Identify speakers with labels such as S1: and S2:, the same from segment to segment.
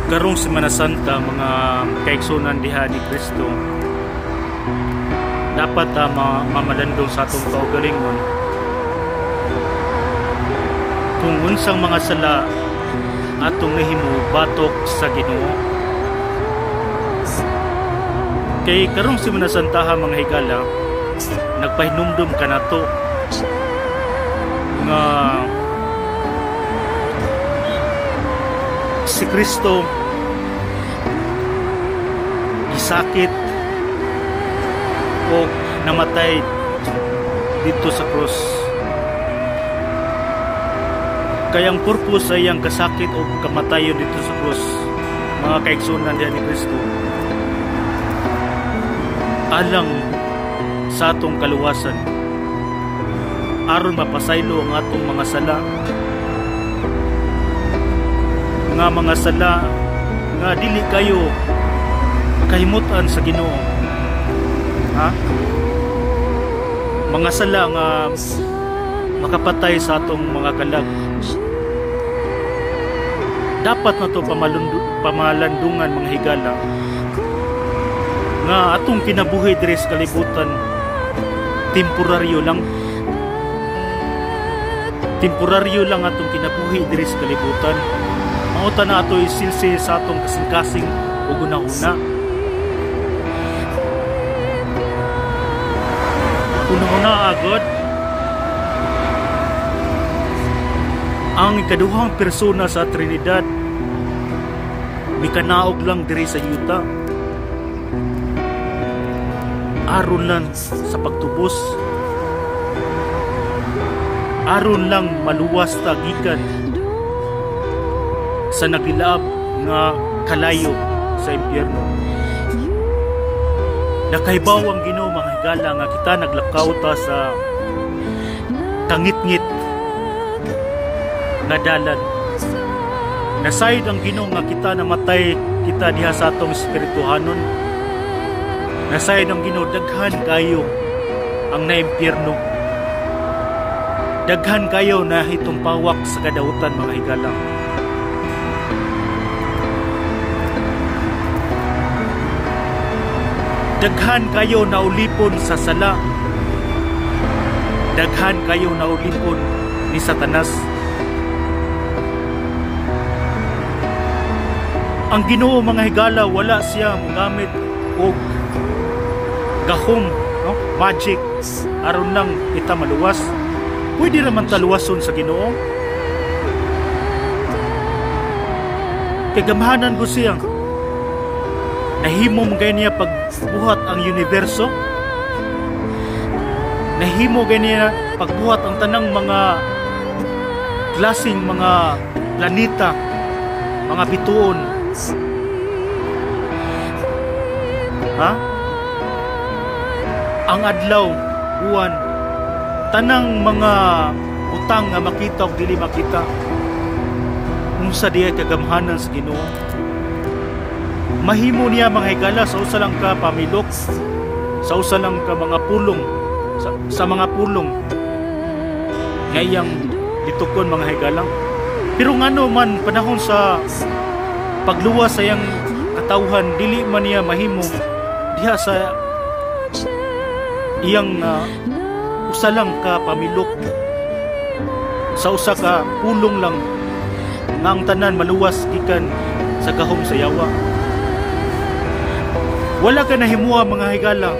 S1: Karong Semana Santa, mga kaigsunan diha ni Kristo, dapat ta mamalandong sa atong kaugalingon kung unsang mga sala atong nahimo batok sa Ginoo. Kay karong Semana Santaha, mga higala, nagpahinumdum kanato nga si Kristo gisakit o namatay dito sa krus. Kaya ang purpose ay ang kasakit o kamatayon dito sa krus, mga kaigsunan diha ni Kristo, alang sa atong kaluwasan, aron mapasaylo ang atong mga sala, nga mga sala nga dili kayo kahimutan sa Ginoo, ha? Mga sala nga makapatay sa atong mga kalag. Dapat na to pamalandungan, mga higala, nga atong kinabuhi diri sa kalibutan temporaryo lang. Temporaryo lang atong kinabuhi diri sa kalibutan. Mao ta na ato isilsi sa atong kasing-kasing ug hunahuna. Hunahuna agad ang ikaduhang persona sa Trinidad mikanaog lang diri sa yuta aron lang sa pagtubos, aron lang maluwas ta gikan sa nagilaab nga kalayo sa impyerno. Nakahibaw ang Ginoo, mga higala, nga kita naglakaw ta sa kangitngit nga dalan. Nasayod ang Ginoo nga kita namatay kita diha sa atong espirituhanon. Nasayod ang Ginoo daghan kayo ang naimpyerno. Daghan kayo na hitumpawak sa kadautan, mga higala. Daghan kayo na ulipon sa sala. Daghan kayo na ulipon ni Satanas. Ang Ginoo, mga higala, wala siya mogamit og gahom, no? Magic, aron lang kita maluwas. Pwede raman taluwason sa Ginoo. Kay gamhanan ko siya. Nahimo mo gay niya pagbuhat ang universo. Nahimo gay niya pagbuhat ang tanang mga klaseng mga planeta, mga bituon. Ha? Ang adlaw, buwan, tanang mga butang nga makita o dili makita. Unsa diay kagamhanan sa Ginoo? Mahimo niya, mga higala, sa usa lang ka pamilok, sa usa lang ka mga pulong, sa mga pulong nga iyang litukon, mga higala. Pero ngano man panahon sa pagluwas sa iyang katawhan, dili man niya mahimo diha sa iyang usa lang ka pamilok, sa usa ka pulong lang nga ang tanan maluwas gikan sa gahom sa yawa. Wala ka nahimua, mga higala,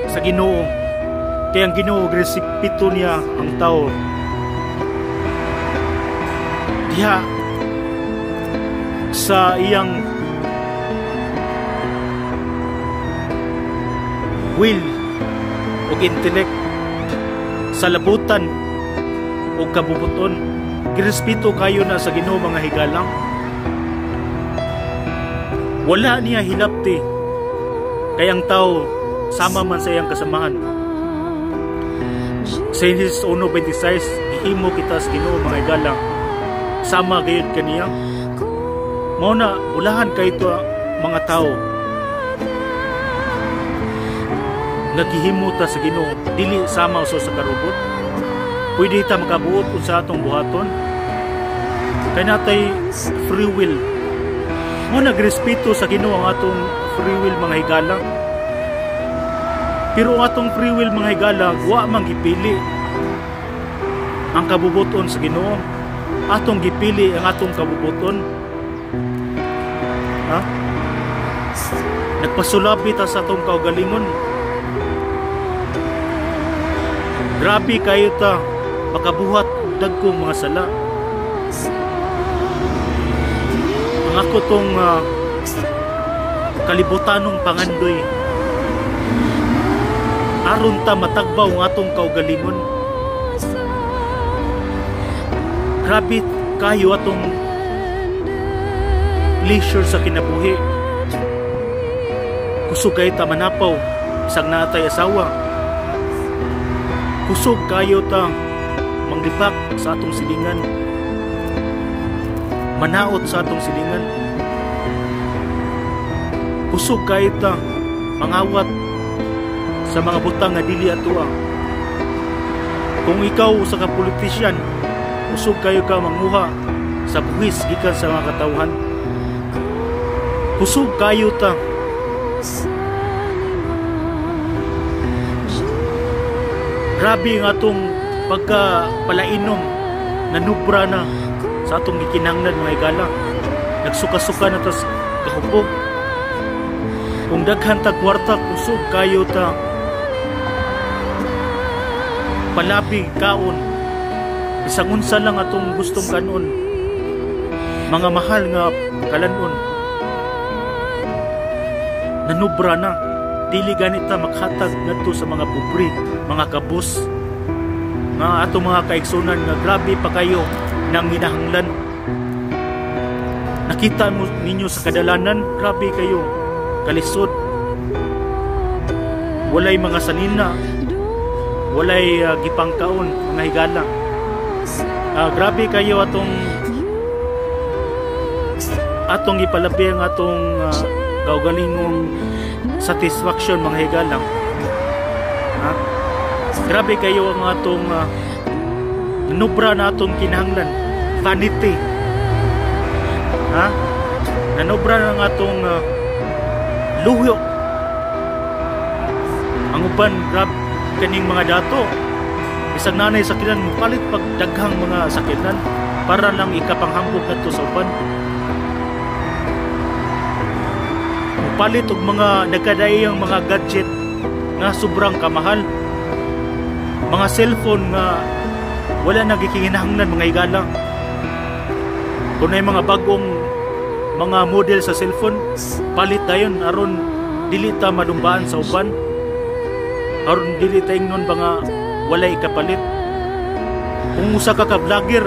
S1: sa Ginoo. Kaya ang Ginoo gresipito niya ang tao diha sa iyang will ug intellect, sa labutan ug kabubuton. Girespeto kayo na sa Ginoo, mga higalang. Wala niya hilapti kay ang tao sama man sa iyang kasamahan. Sa Genesis 1:26, gihimo kita sa Ginoo, mga higala, sama gayud kaniya. Mao na ulahan kay ito mga tao nga gihimo ta sa Ginoo, dili sama usa sa karubot. Pwede ta makabuot unsa atong buhaton kay natay free will. Mo nagrespeto sa Ginoo ang atong free will, mga higala. Pero ang atong free will, mga higala, wa man gipili ang kabubuton sa Ginoo. Atong gipili ang atong kabubuton. Ha? Nagpasulabi ta sa atong kaugalingon. Grabe kayo ta makabuhat dagkong mga sala. Ang ako tong kalibutanong pangandoy, aron ta matagbaw ang atong kaugalingon. Grabe kayo atong leisure sa kinabuhi. Kusog kayo ta manapaw isang naatay asawa. Kusog kayo ta manglipak sa atong silingan, manaot sa atong silingan. Kusog kayo ta mangawat sa mga butang nga dili atoa. Kung ikaw usa ka politisyan, kusog kayo ka manguha sa buhis gikan sa mga katawhan. Kusog kayo ta grabe ang atong pagkapalainom, nanubra na sa atong gikinahanglan, mga higala. Nagsuka-suka na tas kahupog. Kung daghan ta kwarta, kusog kayo ta palabi kaon. Bisag unsa lang atong gustong kanon, mga mahal nga kalanon, nanubra na. Dili ganita makhatag ngadto sa mga pobre, mga kabus, nga atong mga kaigsunan nga grabe pa kayo nang ginahanglan. Nakita mo ninyo sa kadalanan, grabe kayo kalisod. Walay mga sanina, walay gipangkaon, mga higala. Grabe kayo atong ipalabi ang atong kaugalingong satisfaction, mga higala. Ha? Grabe kayo ang atong nubra na atong kinahanglan, vanity. Ha? Nanubra na ang atong luho. Ang uban, grab kaning mga dato. Isang nanay sakinan mo palit pag daghang mga sakinan para lang ikapanghambog ngadto sa uban. Palit og mga nagkadaiyang mga gadget nga sobrang kamahal, mga cellphone nga wala nagikinahanglan, mga higala. Kung may mga bagong mga model sa cellphone, palit dayon aron dili ta malumbaan sa uban, aron dili ta ingnon ba nga walay ikapalit. Kung usa ka ka-vlogger,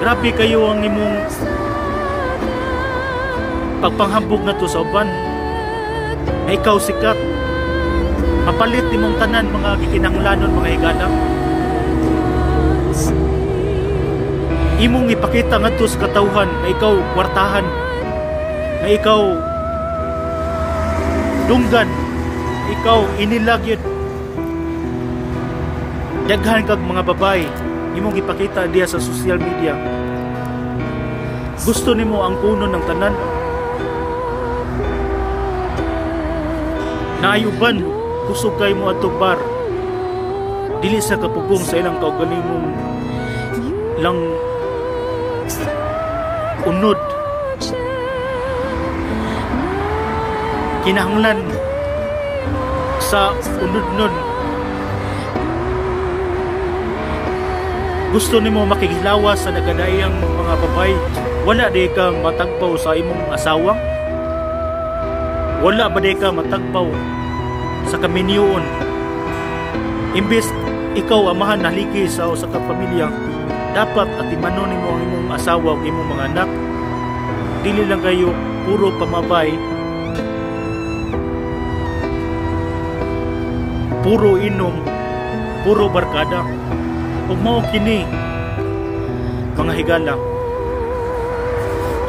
S1: grabe kayo ang imong pagpanghambog na to sa uban. Na ikaw sikat, mapalit nimong tanan mga gikinahanglanon, mga higala. Imong ipakita ngadto sa katawhan na ikaw kwartahan, na ikaw dunggan, ikaw inilagyod. Daghan kag mga babae imong ipakita diha sa social media. Gusto nimo ang kuno ng tanan. Naayuban, kusog kay mo adtong bar. Dili sa kapugong sa ilang kaugalingong lang unod. Kinahanglan sa unod nun. Gusto nimo makigilawas sa nagadaiyang mga babay, wala di ka matagpaw sa imong asawa? Wala ba di ka matagpaw sa kaminyoon? Imbes ikaw amahan naligi sa usa ka pamilya, dapat atimanon nimo ang imong asawa ug imong mga anak. Dili lang kayo puro pamabay, puro inom, puro barkada. Ug mao kini, mga higala,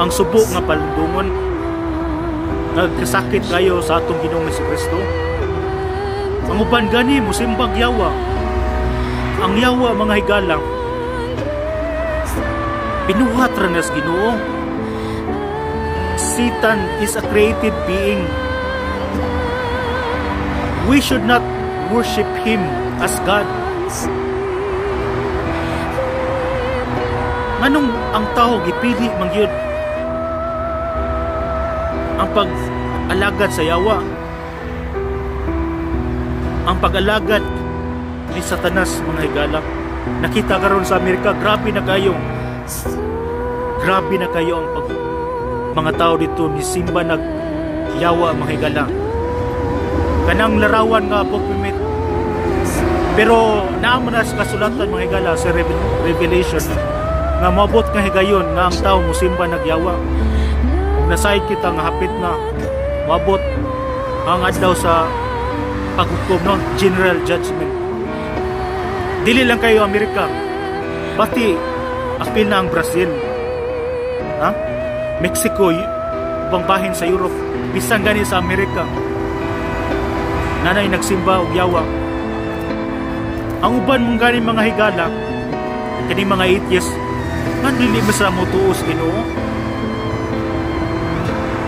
S1: ang subo nga palundungon. Nagkasakit kayo sa atong Ginoong Hesukristo. Ang uban gani mosimbag yawa. Ang yawa, mga higala, binuhat ra nas Ginoo. Satan is a created being. We should not worship him as God. Nganong ang tao gipili man gyud ang pag-alagad sa yawa, ang pag-alagad ni Satanas, mga higala? Nakita karon sa Amerika, grabe na kayo. Grabe na kayo ang mga tao dito ni simba nag yawa, mga higala. Kanang larawan nga Baphomet. Pero naa man na sa kasulatan, mga higala, sa Revelation nga moabot nga higayon nga ang tao musimba nagyawa. Ug nasayod kita nga hapit na moabot ang adlaw sa paghukom, no, general judgment. Dili lang kayo Amerika, pati apil na ang Brazil, ha, Mexico, ubang bahin sa Europe, bisan gani sa Amerika nanay nagsimba og yawa. Ang uban mong gani, mga higala, kani mga atheist nga dili ba sila motuo sa Ginoo?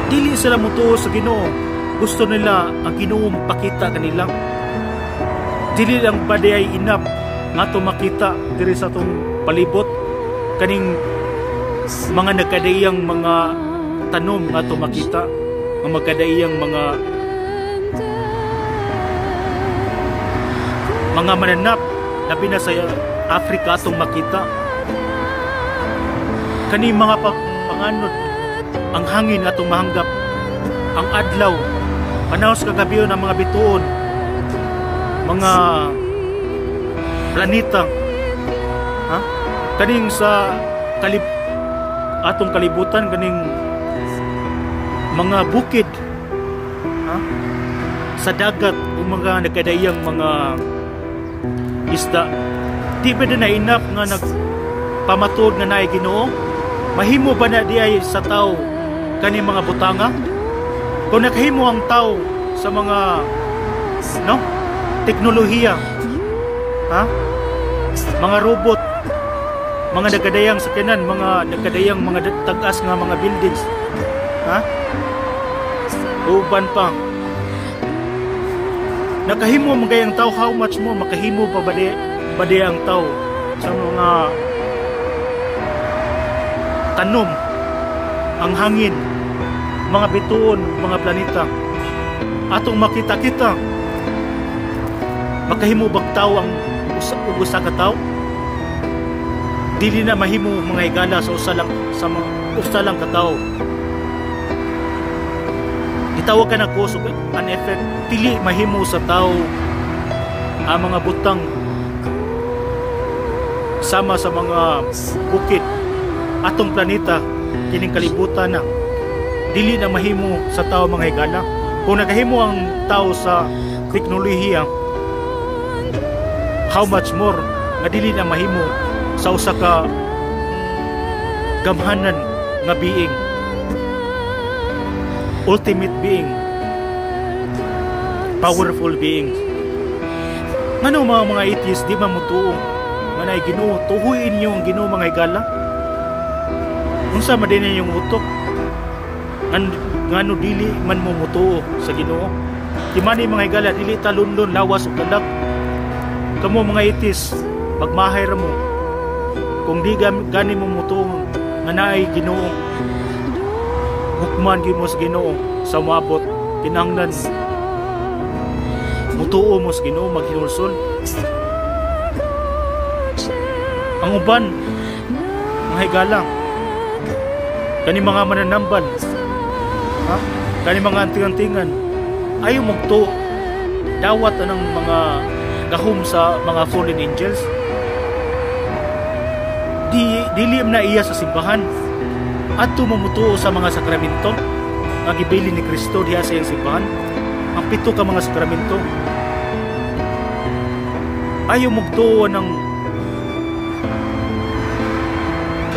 S1: Dili sila motuo sa Ginoo. Gusto nila ang Ginoo mapakita kanila. Dili lang ba di ay enough nga ato makita diri sa atong palibot, kaning mga nagkadaiyang mga tanom nga ato makita, nga magkadaiyang mga mananap, labi na sa Africa atong makita kani mga panganod, ang hangin atong mahanggap, ang adlaw, panahon sa kagabion, ang mga bituon, mga planeta, ha, kaning sa atong kalibutan, kaning mga bukid, ha, sa dagat ug mga nagkadaiyang mga isda? Di ba na enough nga nagpamatuod nga naay Ginoo? Mahimo ba na di ay sa tao kani mga butanga? Kung nakahimo ang tao sa mga, no, teknolohiya, ha, mga robot, mga nagkadayang sakyanan, mga nagkadayang mga tag-as nga mga buildings, ha, uban pa, nakahimo man kayang tao, how much more makahimo pa ba di ang tao sa mga tanom, ang hangin, mga bituon, mga planeta atong makita kita? Makahimo bag tao ang usa, ug usa ka tawo? Dili na mahimo, mga higala, sa usa lang, sa mga usa lang ka tawo. Gitawag ka na cause and effect. Dili mahimo sa tao ang mga butang sama sa mga bukid, atong planeta, kining kalibutan na. Dili na mahimo sa tao, mga higala. Kung nakahimo ang tao sa teknolohiya, how much more nga dili na mahimo sa usa ka gamhanan nga being, ultimate being, powerful being? Ngano mga atheist di man motuo nga naay Ginoo? Tuhuin niyo ang Ginoo, mga higala. Unsa man din yung utok? Ngano dili man mo motuo sa Ginoo? Di man ni, mga higala, dili ta lunlon lawas ug kalag. Kamo mga atheist, pagmahay ra mo kung di gani mo motuo nga naay Ginoo. Hukman gyud mo sa Ginoo sa moabot. Kinahanglan mutuo mo sa Ginoo, maghinulsol. Ang uban, mga higala, kani mga mananambal, ha, kani mga anting-antingan, ayaw magtuo dawat anang mga gahom sa mga fallen angels. Di dili na iya sa simbahan adto mo mutuo sa mga sakramento nga gibilin ni Kristo diha sa iyang simbahan, ang pito ka mga sakramento. Ayaw magtuo ng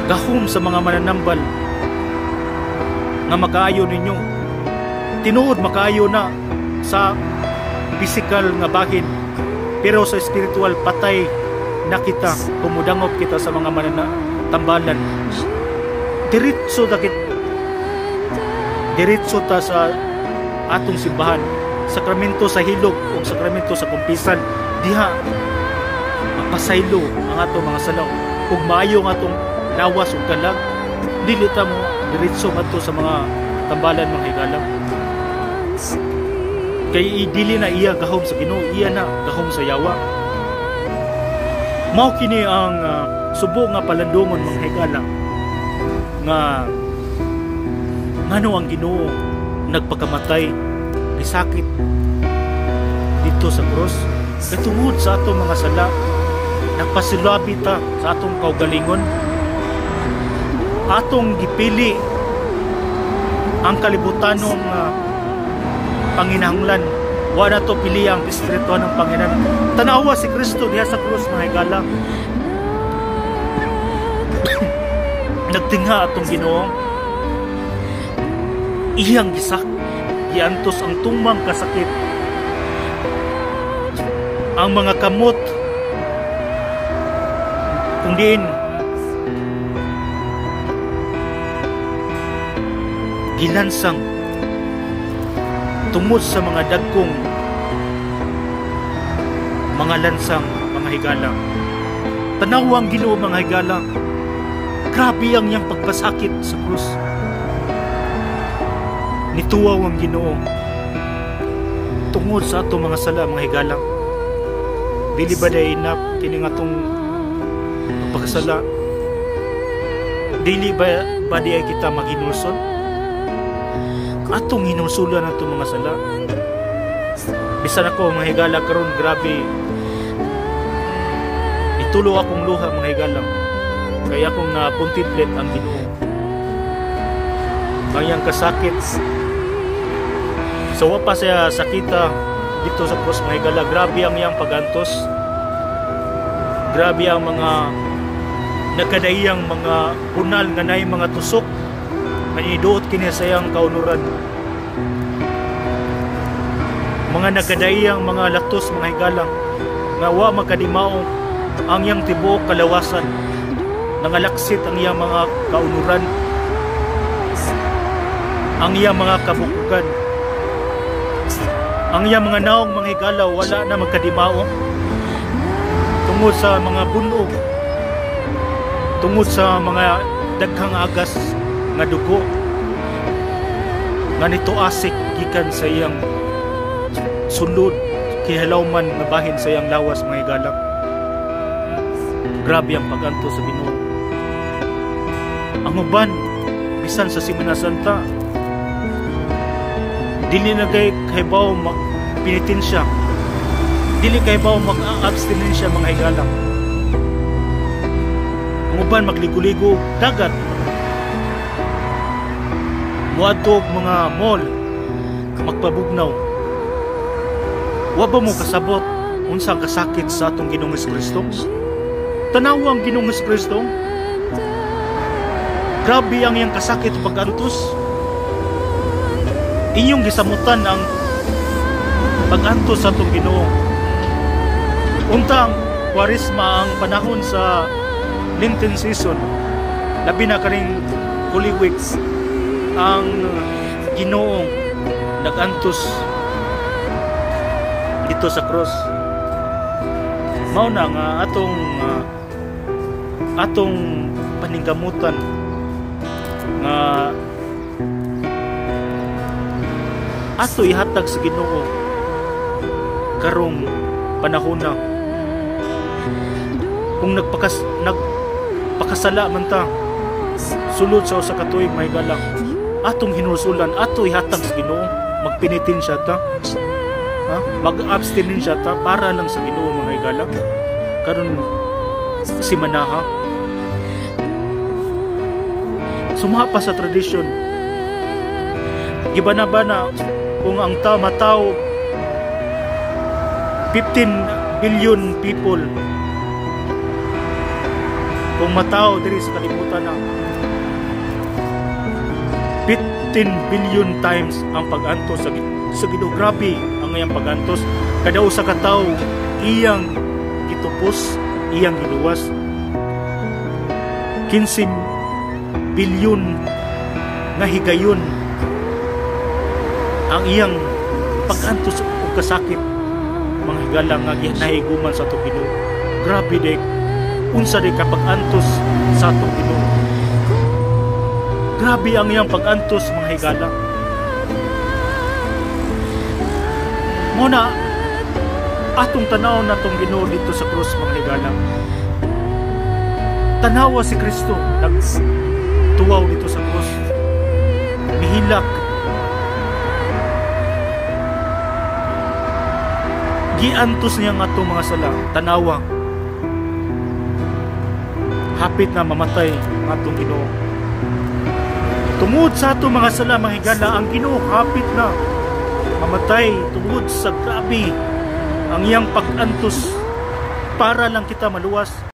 S1: gahom sa mga mananambal nga makaayo ninyo. Tinuod, makaayo na sa physical nga bahin, pero sa spiritual patay na kita kung mudangop kita sa mga manana tambalan. Diretso dakit. Diretso ta sa atong simbahan, sakramento sa hilog o sakramento sa kumpisan, diha mapasaylo ang atong mga sala ug maayo ang atong lawas ug kalag. Dili ta mo diretso ngadto sa mga tambalan, mga higala, kay dili na iya gahom sa Ginoo, iya na gahom sa yawa. Mao kini ang subo nga palandungon, mga higala, nga ngano ang Ginoo nagpakamatay, gisakit dito sa krus, kay tungod sa atong mga sala. Nagpasilabi ta sa atong kaugalingon, atong gipili ang kalibutanong panginahanglan. Wa na to pili ang espiritual ng Panginoon. Tanawa si Kristo diha sa krus, mga higala. Nagtingha atong Ginoo, iyang gisak, giantos ang tumang kasakit, ang mga kamot kung diin gilansang tungod sa mga dagkong mga lansang, mga higala. Tanawa ang Ginoo, mga higala. Grabe ang iyang pagpasakit sa krus. Nituwaw ang Ginoo tungod sa atong mga sala, mga higala. Dili ba day enough kini nga atong pagpakasala? Dili ba di ay kita maghinulsol? Atong hinulsulan atong mga sala. Bisan ako, mga higala, karon grabe itulo akong luha, mga higala, kaya akong na-contemplate ang Ginoo, ang iyang kasakit. So wa pa siya sakita dito sa krus, mga higala. Grabe ang iyang pagantos, grabe ang mga nagkadaiyang mga punal nga naay mga tusok nga niduot kini sa iyang kaunuran, mga nagkadaiyang mga latos, mga higala, nga wa makadimao ang iyang tibuok kalawasan. Nangalaksit ang iyang mga kaunuran, ang iyang mga kabukugan, ang iyang mga naong, mga higala, wala na magkadimao tungod sa mga bunog, tungod sa mga daghang agas nga dugo nga nito asik gikan sa iyang sulod, kihalawman nga bahin sa iyang lawas, mga higala. Grabe ang pag-anto sa Ginoo. Ang uban bisan sa Semana Santa dili na kay kahibaw magpenitensya, dili kahibaw mag-abstinensya, mga higala. Ang uban magligo-ligo dagat, muadto og mga mall, magpabugnaw. Wa ba mo kasabot unsa ang kasakit sa atong Ginoong Kristo? Tanawa ang Ginoong Kristo. Grabe ang iyang kasakit o pag-antos. Inyong gisamutan ang pag-antos sa atong Ginoo. Unta ang Kwaresma, ang panahon sa Lenten season, labi na kaning Holy Week, ang Ginoo nag-antos dito sa cross. Mao na nga atong paningkamutan nga ato ihatag sa Ginoo karong panahona. Kung nagpakasala man ta sulod sa usa ka tuig, may galang, atong hinulsulan, ato ihatag sa Ginoo, magpenitensya ta, ha? Mag-abstinensya ta para lang sa Ginoo, mga higala, karon si Manaha. Sumuha pa sa tradisyon, gibana-bana kung ang matao 15 billion people, kung matao diri sa kalibutan na 15 billion times ang pag-antos sa Ginoo. Grabe ang iyang pag-antos. Kada usa ka tawo iyang gitupos, iyang giluwas. 15 billion nga higayon Ang iyang pag-antos ug kasakit, mga higala, nga nahiguman sa atong Ginoo. Grabe de, unsa de ka pag-antos sa atong Ginoo. Grabe ang iyang pag-antos, mga higala. Muna, atong tanaw na atong Ginoo dito sa krus, mga higala. Tanawa si Kristo nagtuwaw dito sa krus. Mihilak. Giantos niya ang atong mga sala. Tanawa. Hapit na mamatay ang atong Ginoo. Tungod sa atong mga sala, mga higala, ang Ginoo hapit na mamatay tungod sa grabe ang iyang pag-antos para lang kita maluwas.